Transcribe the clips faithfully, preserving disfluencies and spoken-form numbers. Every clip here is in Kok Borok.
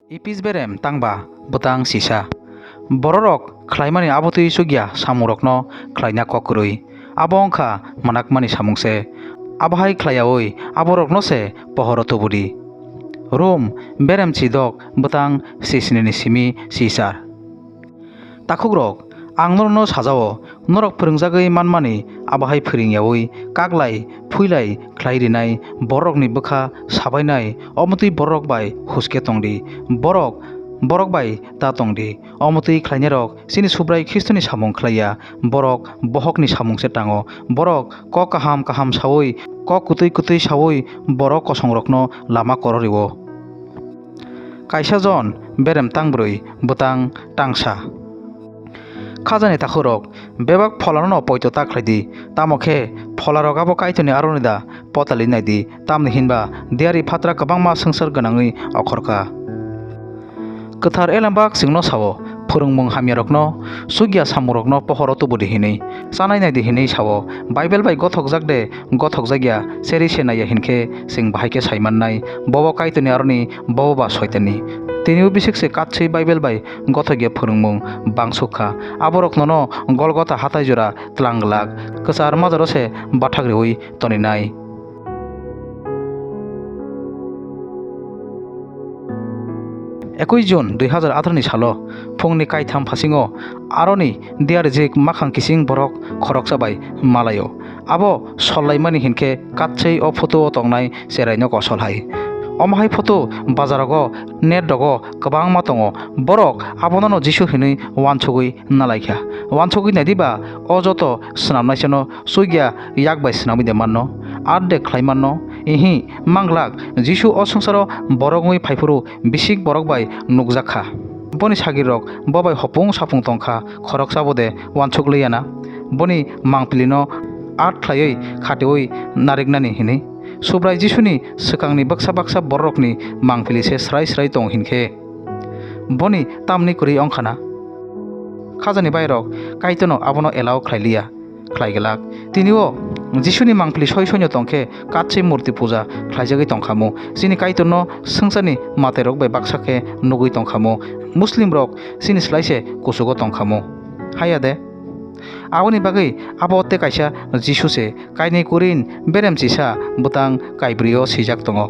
Epis berem tangba bwtang sisa. Bororok khlaimani abotwi chukya samungrokno khlaina kok kwrwi. Abo wngkha mwnakmani samung se. Abo hai khlaiyaui aborokno se pohoro tubu di. Rom berem chidok bwtang sisnini simi sisar. Takhukrok, ang norokno sajao, norok phwrwngjagwi manmani abo hai phwrwng yaui kaklai phuilai khlai rinai bororokni bwkha sabainai, omotwi bororok bai huske tong di. Borok, borok bai ta tong di. Omotwi khlainairok chini Subrai Khristoni samung khlai ya, borok bohokni samung se tango. Borok kok kaham kaham saui, kok kwtwi kwtwi saui borok kosongrokno lama koro rio. Kaisa jon berem tangbrwi bwtang tangsa. Khajani takhukrok, bebak pholano poito ta khlai di, tamo khe pholarok abo Kaitorni aroni da potali nai di, tamni hinba diyari phatra kwbangma swngchar gwnangwi okhor kha. Kwthar Elembak chwngno sao, phwrwngmung hamyarokno, chukya samungrokno pohoro tubu di hinwi, chanai nai di hinwi sao. Baibel bai gothokjak de, gothokjak ya, cherwi se nai ya hinkhe chwng bahai khe sai mannai, bobo Kaitorni aroni, bobo ba Soitanni. Tini o bisik se katswi Baibel bai gothok ya phwrwngmung bangsuk kha. Aborok nono Golgotha hatai jora tlang glak, kwchar majaro se bathak riui toninai. Ekui June dui hazar atharo ni salo phungni kaitham phasingo aroni diyarijik makhang kising borok khoroksa bai malaio. Abo sollaimani hinkhe katswi o photo o tongnai cheraino kosol hai. Omo hai photo bazarogo, net rogo kwbangma tongo. Borok abonono Jisu hinwi uansugwi nalaikha. Uansugwi naidiba o joto swnamnaisano chukya yak bai swnamwi de manno, art de khlai manno. Ihi, manglak, Jisu o swngcharo borok wngwi phaiphuru bisik borok bai nukjak kha. Boni sagrirok bo bai hopung sapung tong kha, khoroksa bo de uansuk liya na. Boni mangpilino art khlaiwi khatiui nariknani hinwi. Subrai Jisuni swkangni baksa baksa bororokni mangpili se srai srai tong hinkhe. Boni tamni kwrwi wngkhana. Khajani bairok Kaitorno abono allow khlai liya, khlai glak. Tini o Jisuni mangpili soi soino tongkhe katswi murti puja khlaijagwi tongkhamu. Chini Kaitorno swngcharni matairok bai baksa khe nugwi tongkhamu. Muslimrok chini slai se kuchugo tongkhamu. Haiya de? Aboni bagwi abo tei kaisa Jisu se, kainwi kurin berem chisa bwtang kaibrwi o swijak tongo.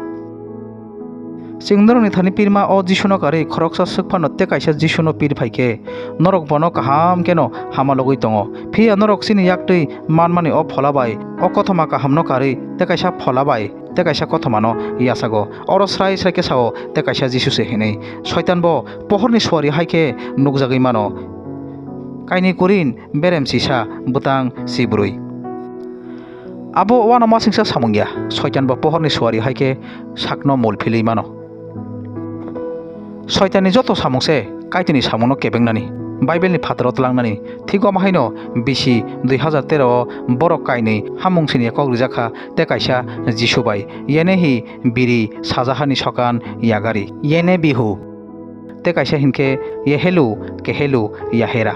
Chwng norokni thani pirma o Jisuno karwi khoroksa swk phano tei kaisa Jisuno pir phai khe, norok bono kaham kheno hama logwi tongo. Phiya norok chini yaktwi manmani o phola bai, o kothoma kahamno karwi tei kaisa phola bai tei kaisa kothomano yachago. Oro srai srai khe sao tei kaisa Jisu se hinwi. Soitan bo pohorni suari hai khe nukjagwi mano. Kainwi kurin berem chisa bwtang chibrwi. Abo uanama singsa samung ya, Soitan bo pohorni suari hai khe sakno mul philwi mano. Soitanni joto samung se Kaitorni samungno kebengnani, Baibelni phataro tlangnani. Thik omo haino B C dui hazar tero o borok kainwi hamung sini kok rijak kha tei kaisa Jisu bai, yene hi biri sajahani sokan yagari, yene bihu. Tei kaisa hinkhe Yehelu, Kehelu, Yahera.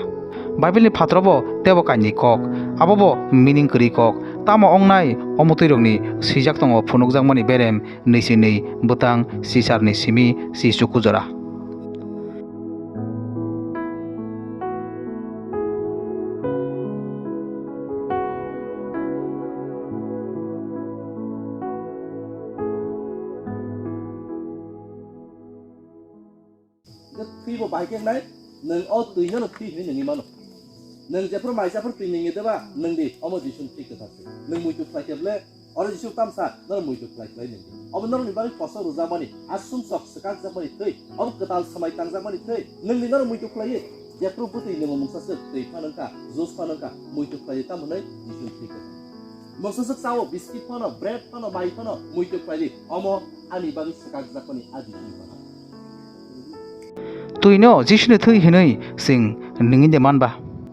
Baibilni phatrobo teibo kainwi kok, abobo meaning kwrwi kok. Tamo wngnai omo twirokni swijak tongo phunukjakmani berem nwi si nwi bwtang sisarni simi si chuku jora. Thwi bo bahai khe wngnai, nwng o twi no thwi hinwi nungwi mano. Nwng jephru mai jephru twi nungwi deba, nwng di, omo Jisuni thwi kwthar se. Nwng muitu khlai khe ble, oro Jisu tamsa, norok muitu khlai khlai nungdi. Obo norokni bagwi kosok rwjakmani, a sumsok swkakjakmani thwi, obo kwtal swmai tangjakmani thwi, nwng di norok muitu khlaiwi, jephru bwtwi nwngo mungsa swk, twi phan wngkha, juice phan wngkha, muitu khlaiwi tamo hwnwi Jisuni thwi kwthar. Mungsa swk chao, biscuit phano, bread phano, mai phano, muitu khlaiwi, omo ani bagwi swkakjakmani a Jisuni kwthar. Twino Jisuni thwi hinwi chwng nungwi de manba?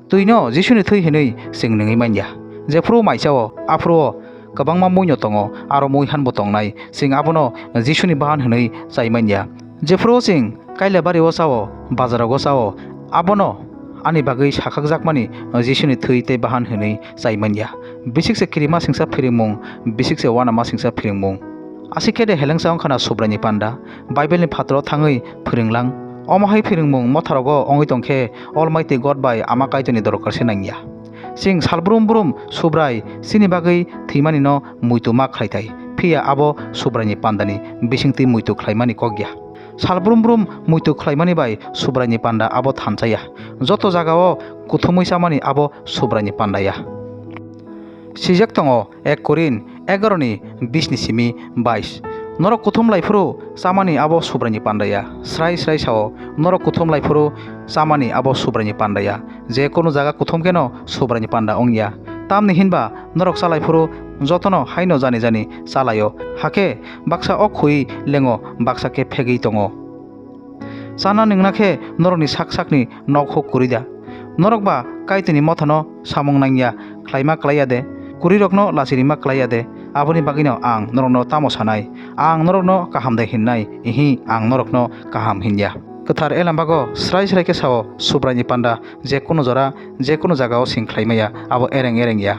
Twino Jisuni thwi hinwi chwng nungwi manya. Jephru mai chao, aphuru o kwbangma muino tongo, aro muihanbo tongnai. Chwng abono Jisuni bahan hinwi chai manya. Jephru chwng Kailabari o chao, bazar rogo chao, abono ani bagwi sakhakjakmani Jisuni thwi tei bahan hinwi chai manya. Bisik se kirima singsa phiringmung, bisik se uanama singsa phiringmung. Aswk khe de helengsa wngkha na Subraini panda, Bible ni phataro thangwi phwrwnglang. Omo hai phwrwngmung motharogo wngwi tongkhe Almighty God bai Ama Kaitorni dorkar se nangya. Chwng salbrum brum Subrai chini bagwi thwimanino muitu ma khlaithai, phiya abo Subraini pandani bisingtwi muitu khlaimani kok ya. Salbrum brum muitu khlaimani bai Subraini panda abo thansa ya. Joto jagao kuthumwi chamani abo Subraini panda ya. Swijak tongo ek Korin egaroni bisni simi bais. Norok kuthum laiphuru chamani abo Subraini panda ya. Srai srai sao, norok kuthum laiphuru chamani abo Subraini panda ya. Je kunu jaga kuthum kheno Subraini panda wngya. Tamni hinba norok chalaiphuru jotono haino jani jani chalaio. Hakhe baksa o khwi lengo, baksa khe phegwi tongo. Chana nwngna khe norokni sak sakni nok huk kwrwi da? Norok ba Kaitorni mothano samung nangya khlaima klai ya de? Kwrwirokno lachirima klai ya de? Aboni bagwino ang norokno tamo sanai? Ang norokno kaham de hinnai? Ihi, ang norokno kaham hinya. Kwthar Elambago srai srai khe sao, Subraini panda je kunu jora, je kunu jagao sing khlai maya, abo ereng ereng ya.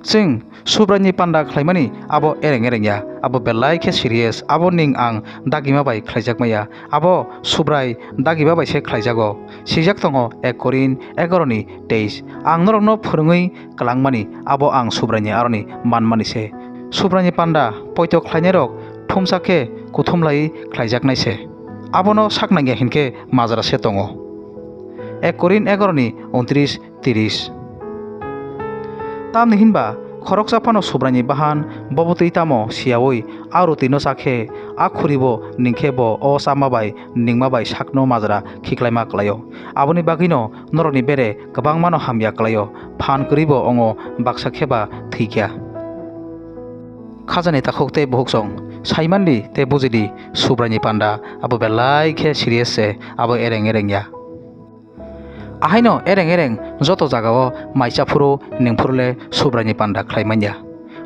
Chwng Subraini panda khlaimani abo ereng ereng ya, abo belai khe serious, abo ning ang dagima bai khlaijak maya, abo Subrai dagiba bai se khlaijago. Swijak tongo ek Korin egaroni teis. Ang norokno phwrwngwi kwlangmani abo ang Subraini aroni manmani se. Subraini panda poito khlainairok thumsa khe kuthum lai khlaijaknai se. Abono sak nangya hinkhe majra se tongo. Ek Korin egaroni untris, tris. Tamni hinba khoroksa phano Subraini bahan, bobo twi tamo siyaui a rutino cha khe, a khuribo ning khe bo o chama bai ningma bai sakno majra khiklaima klaio. Aboni bagwino norokni bere kwbangmano hamya klaio, phan kwrwibo ongo baksa khe ba thwikya. Khajani takhuk tei buhuksong, saimandi tei bujidi, Subraini panda abo belai khe serious se, abo ereng ereng ya. Ahaino ereng ereng joto jagao mai cha phuru ning phuru le Subraini panda khlai manya.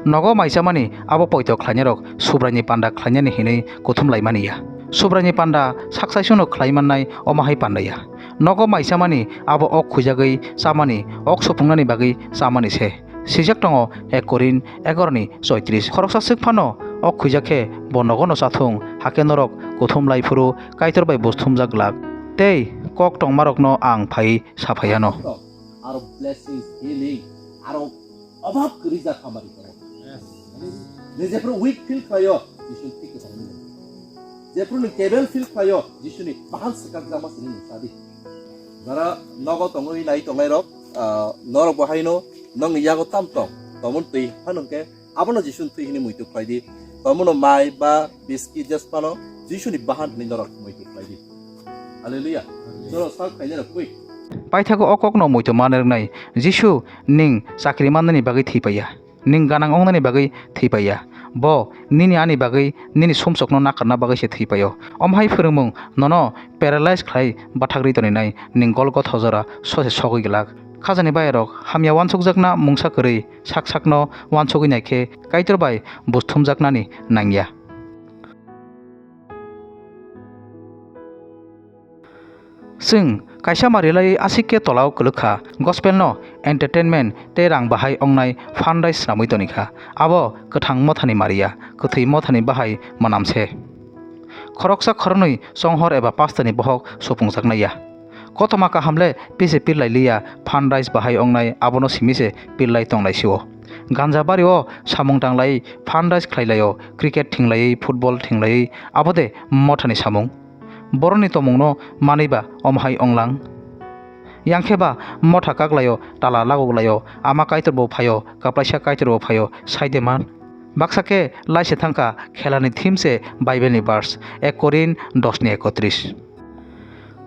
Nogo mai chamani abo poito khlainairok Subraini panda khlainani hinwi kuthum lai mani ya. Subraini panda sak saisono khlai mannai omo hai panda ya. Nogo mai chamani abo ok khuijagwi chamani, ok supungnani bagwi chamani se. Swijak tongo ek Korin egaroni choitris. Khoroksa swk phano ok khuijak khe bo nogono chathung, hakhe norok kuthum lai phuru Kaitor bai buj thumjak glak. Tei kok tongmarokno ang phai saphaiano. Aro blessings, healing, aro obhab kwrwi jak hamari tongo. Yes. Hallelujah. Je jephru weak feel khlaio, Jisu thik kwthang ni. Jephru ni table feel khlaio, Jisu ni bahan swkak jama sini nung sadi. Jara nogo tongwi nai tongnai rok, ah, norok bo haino nongni yago tam tong, tomon twi phano hwnkhe abono Jisu ni thwi hwnwi muitu khlai di. Tomono mai ba biskit jes phano Jisu ni bahan hwnwi norok muitu khlai di. Hallelujah. Norok sak khainai rok kwi. Paithago o kokno muitu manwi rwnai. Jisu ning chakri mannani bagwi thwi paiya. Ning ganang wngnani bagwi thwi paiya. Bo nini ani bagwi, nini sumsokno nakarna bagwi se thwi paio. Omo hai phwrwngmung nono paralyze khlai bathak rwi toninai, ning Golgotha jora sose sogwi glak. Khajani bayarok hamya uansukjakna mungsa kwrwi sak sakno uansugwi naikhe Kaitor bai buj thumjaknani nangya. Chwng kaisa mari lai aswk khe tolao kwlwk kha, gospel no entertainment tei rang bahai wngnai fundraise swnamwi toni kha. Abo kwthang mothani mari ya, kwthwi mothani bahai mwnam se. Khoroksa khoroknwi chonghor eba pastorni bohok supungjaknai ya. Kothoma kaham le pise pillai liya, fundraise bahai wngnai abono simi se pillai tonglai sio. Ganja bario samung tanglai, fundraise khlai laio, cricket thinglaiwi, football thinglaiwi, abo de mothani samung? Borokni tongmungno manwi ba omo hai wnglang. Yang khe ba motha kak laio, tala lagok laio, Ama Kaitor bo phaio, Kwplaisa Kaitor bo phaio, sai de man. Baksa khe lai se thang kha, khelani theme se Bible ni verse, ek Korin dos ni ekotris.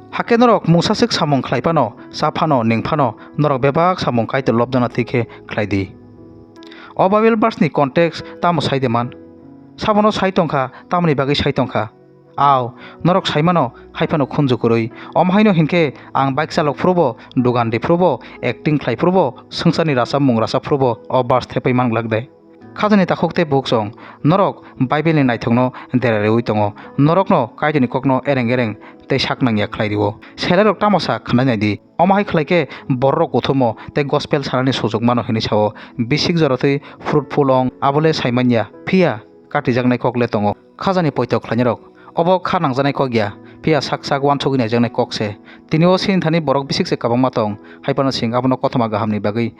Hakhe norok mungsaswk samung khlai phano, cha phano, ning phano, norok bebak samung Kaitor lobjakna thwi khe khlai di. O Bible verse ni context tamo sai de man? Sabono sai tong kha, tamoni bagwi sai tong kha? Ao, norok sai mano, hai phano khunju kwrwi. Omo haino hinkhe ang bike chalok phuru bo, dugan di phuru bo, acting khlai phuru bo, swngcharni rachapmung rachap phuru bo o verse thepai man glak de. Khajani takhuk tei bukhuk song, norok Bible ni naithokno dera riwi tongo, norokno Kaitorni kokno ereng ereng tei sak nangya khlai rio. Selairok tamo sa khwnai nai di. Omo hai khlai khe bororok kuthumo tei gospel sanani sujuk mano hinwi sao. Bisik joratwi fruitful ong, abo le sai manya. Phiya katijaknai kok le tongo. Khajani poito khlainairok, obo kha nangjaknai kok ya, phiya sak sak uansugwi naijaknai kok se. Tini o sini thani borok bisik se kwbangma tong, hai phano chwng abono kothoma gahamni bagwi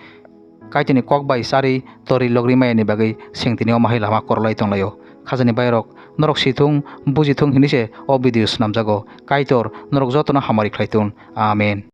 Kaitorni kok bai charwi torwi logri maya ni bagwi chwng tini omo hai lama korolai tonglaio. Khajani bairok, norok sithung, bujithung hinwi se o video swnamjago. Kaitor norok jotono hamari khlai thun. Amen.